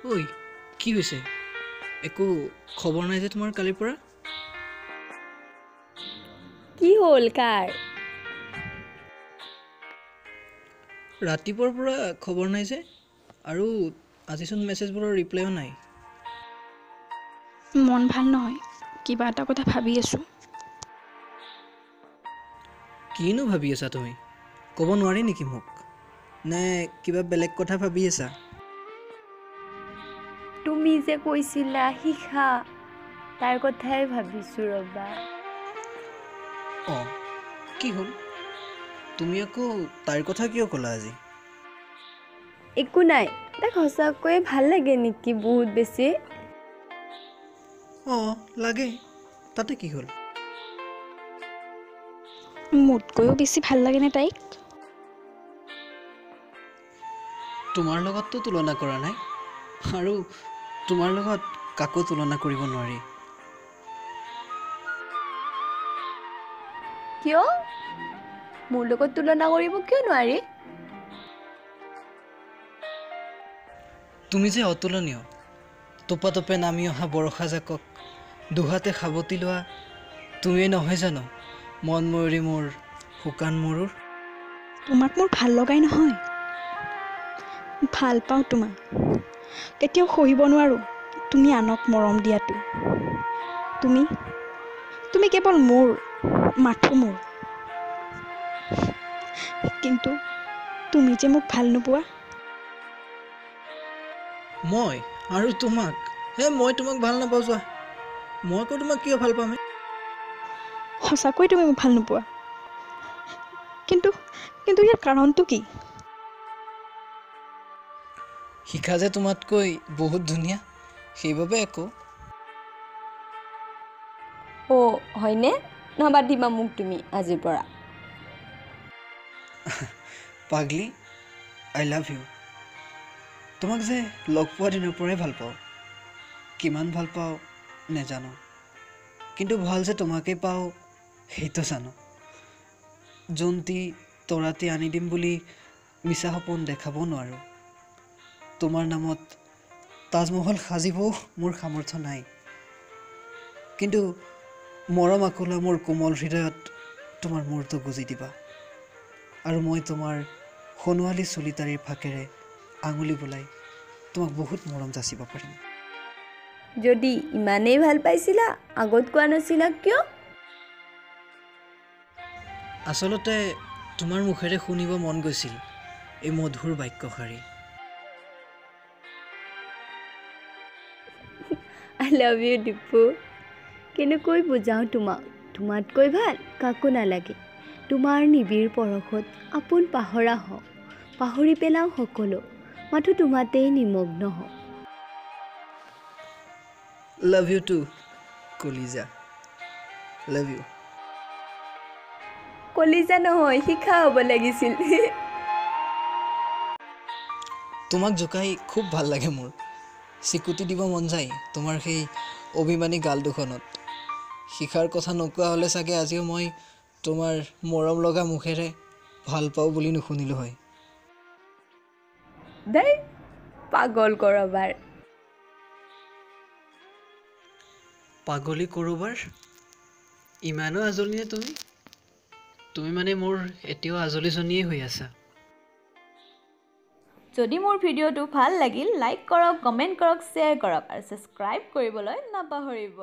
ঐ, কি হৈছে? একো খবৰ নাই যে তোমাৰ কালিৰ পৰা? কি হ'ল কাৰ? ৰাতিপুৱাৰ পৰা খবৰ নাই যে, আৰু আজিচোন মেছেজবোৰৰ ৰিপ্লাইও নাই। মন ভাল নহয়, কিবা এটা কথা ভাবি আছোঁ। কিনো ভাবি আছা তুমি? ক'ব নোৱাৰি নেকি মোক? নে কিবা বেলেগ কথা ভাবি আছা? তুমি যে কৈছিলা শিখা, তাৰ কথাই ভাবিছোঁ ৰ'বা। অঁ, কি হ'ল? তুমি আকৌ তাইৰ কথা কিয় ক'লা আজি? একো নাই, তাইক সঁচাকৈয়ে ভাল লাগে নেকি বহুত বেছি? অঁ লাগে, তাতে কি হ'ল? মোতকৈও বেছি ভাল লাগেনে তাইক? তোমাৰ লগততো তুলনা কৰা নাই, আৰু তোমাৰ লগত কাকো তুলনা কৰিব নোৱাৰি। কিয়? মোৰ লগত তুলনা কৰিব কিয় নোৱাৰি? তুমি যে অতুলনীয়। টোপা টোপে নামি অহা বৰষা জাকক দুহাতে সাৱটি লোৱা তুমিয়ে নহয় জানো মন ময়ূৰী মোৰ শুকান মৰুৰ? তোমাক মোৰ ভাল লগাই নহয়, ভাল পাওঁ তোমাক। কেতিয়াও সহিব নোৱাৰোঁ তুমি আনক মৰম দিয়াটো। তুমি তুমি কেৱল মোৰ, মাথো মোৰ। কিন্তু তুমি যে মোক ভাল নোপোৱা। মই আৰু তোমাক? হে, মই তোমাক ভাল নাপাওঁ যোৱা। মই আকৌ তোমাক কিয় ভাল পাম? সঁচাকৈ তুমি মোক ভাল নোপোৱা, কিন্তু কিন্তু ইয়াৰ কাৰণটো কি? শিখা যে তোমাতকৈ বহুত ধুনীয়া, সেইবাবে আকৌ। অ' হয়নে? নামাতিবা মোক তুমি আজিৰ পৰা। পাগলি, আই লাভ you. তোমাক যে লগ পোৱা দিনৰ পৰাই ভাল পাওঁ। কিমান ভাল পাওঁ নেজানো, কিন্তু ভাল যে তোমাকেই পাওঁ সেইটো জানো। জোনটি তৰাটি আনি দিম বুলি মিছা সপোন দেখাব নোৱাৰোঁ। তোমাৰ নামত তাজমহল সাজিবও মোৰ সামৰ্থ্য নাই, কিন্তু মৰম আকোলা মোৰ কোমল হৃদয়ত তোমাৰ মূৰটো গুজি দিবা, আৰু মই তোমাৰ সোণোৱালী চুলিটাৰিৰ ফাকেৰে আঙুলি বোলাই তোমাক বহুত মৰম যাচিব পাৰিম। যদি ইমানেই ভাল পাইছিলা, আগত কোৱা নাছিলা কিয়? আচলতে তোমাৰ মুখেৰে শুনিব মন গৈছিল এই মধুৰ বাক্যশাৰী। I love you Dipu. কেনেকৈ বুজাওঁ তোমাক, তোমাতকৈ ভাল কাকো নালাগে। তোমাৰ নিবিড় পৰশত আপোন পাহৰা হওঁ, পাহৰি পেলাওঁ সকলো, মাথো তোমাতেই নিমগ্ন হওঁ। লাভ you two কলিজা, লাভ you. কলিজা নহয়, শিখা হ'ব লাগিছিল। তোমাক জোকাই খুব ভাল লাগে মোৰ। চিকুটি দিব মন যায় তোমাৰ সেই অভিমানী গাল দুখনত। শিখাৰ কথা নোকোৱা হ'লে চাগে আজিও মই তোমাৰ মৰম লগা মুখেৰে ভাল পাওঁ বুলি নুশুনিলোঁ হয়। দেই পাগল কৰবাৰ। পাগলী কৰবাৰ? ইমানো আজলি নে তুমি? তুমি মানে মোৰ এতিয়াও আজলীজনীয়ে হৈ আছা। যদি মোৰ ভিডিঅ'টো ভাল লাগিল, লাইক কৰক, কমেণ্ট কৰক, শ্বেয়াৰ কৰক আৰু ছাবস্ক্ৰাইব কৰিবলৈ নাপাহৰিব।